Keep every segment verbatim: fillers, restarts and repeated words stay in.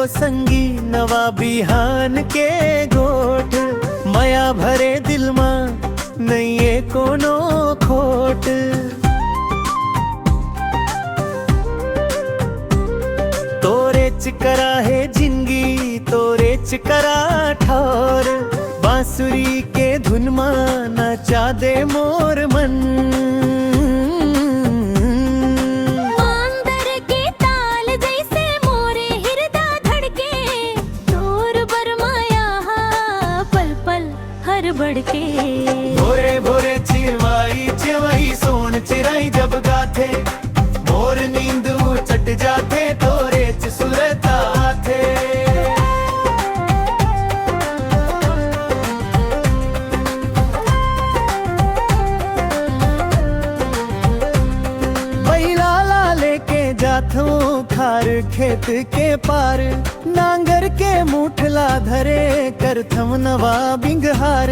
संगी नवा बिहान के गोठ, मया भरे दिल मा नइये कोनो खोट। तोरेच करा हे जिंदगी, तोरेच करा ठौर, बांसुरी के धुन मा नचा दे मोर मन। मांदर के ताल जइसे मोरे हिरदा धड़के, तोर बर मया हा पल पल हर बढ़के। भोरे भोरे चिरवाई चिरवाई सोन चिराई जब गाथे, मोर नींद उचट जाथे तोरेच सुरता आथे। बइला ला लेके जाथों खार खेत के पार, नांगर के मुठला धरे करथंव नवा बिंगहार।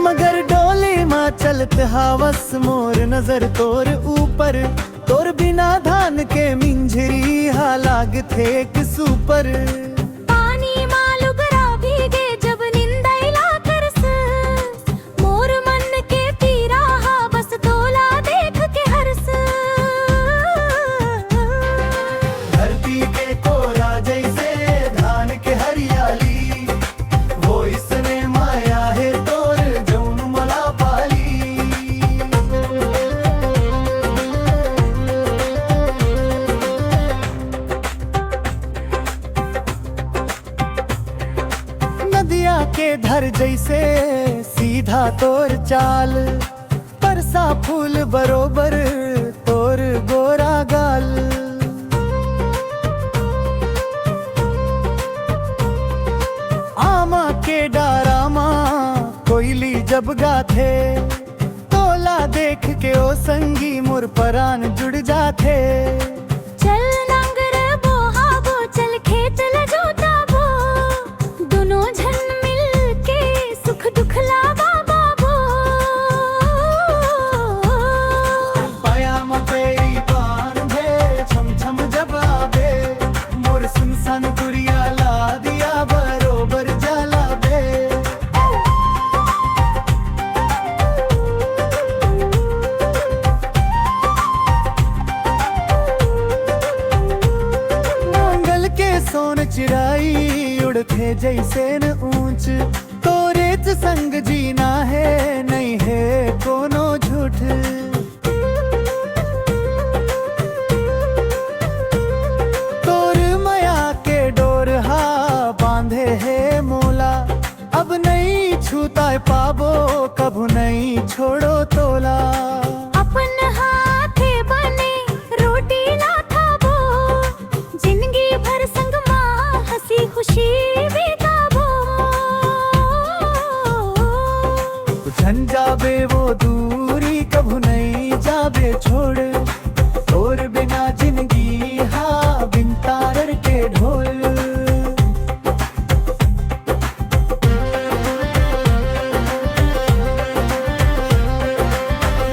मगर डोली मा चलत हावस मोर नजर तोर ऊपर, तोर बिना धान के मिंझरी हा लागथे एक सुपर। पानी मा लुगरा भीगे जब निंदइला करस, मोर मन के पीरा हा बस तोला देख के हरस। धरती के कोरा जइसे धान के हरियाली, वो इसने मया हे तोर जउन मला पाली। नदिया के धर जइसे सीधा तोर चाल, परसा फूल बरोबर तोर गोरा गाल। आमा के डारा मा कोइली जब गाथे, तोला देख के ओ संगी मोर परान जुड़ जाथे। चल नांगर बोहाबो, चल खेत ल जोताबो, दुनों झन मिल के सुख दुख ला बाबो। पाया म पेरी पान भे छम छम जब आबे, मोर सुनसान दुरिया ला दिया बरोबर जलाबे। नांगल के सोन चिराई उड़थे जइसे न ऊंच, तोरेच संग जीना हे, नइ हे कोनो झूठ। तोर मया के डोर हा बांधे हे मोला, अब नइ छूताय पाबो कभू नइ छोड़ो तोला। अपन हाथे बने रोटी ला खाबो, जिंदगी भर संग मा हंसी खुशी बिताबो। झन जाबे वो दूरी कभू नइ जाबे छोड़, तोर बिना जिंदगी हा बिन तारर के ढोल।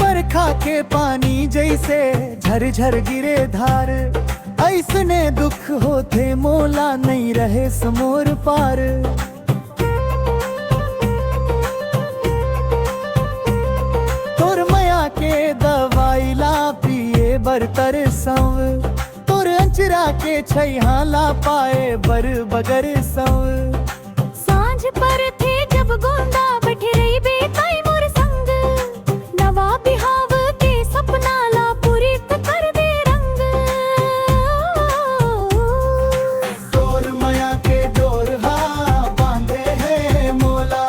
बरखा के पानी जइसे झरझर गिरे धार, अइसने दुख होथे मोला नइ रहेस मोर पार। तोर मया के दवाई ला पिए बर तरसंव, तोर अंचरा के छइहां ला पाए बर बगरसंव। सांझ परथे जब गोंदा बइठे रहिबे तंय मोर संग, नवा बिहाव के सपना ला पूरित कर दे रंग। तोर मया के डोर हा बांधे हे मोला,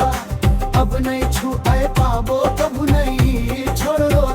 अब नइ छुआय पाबो कभू नइ छोड़ो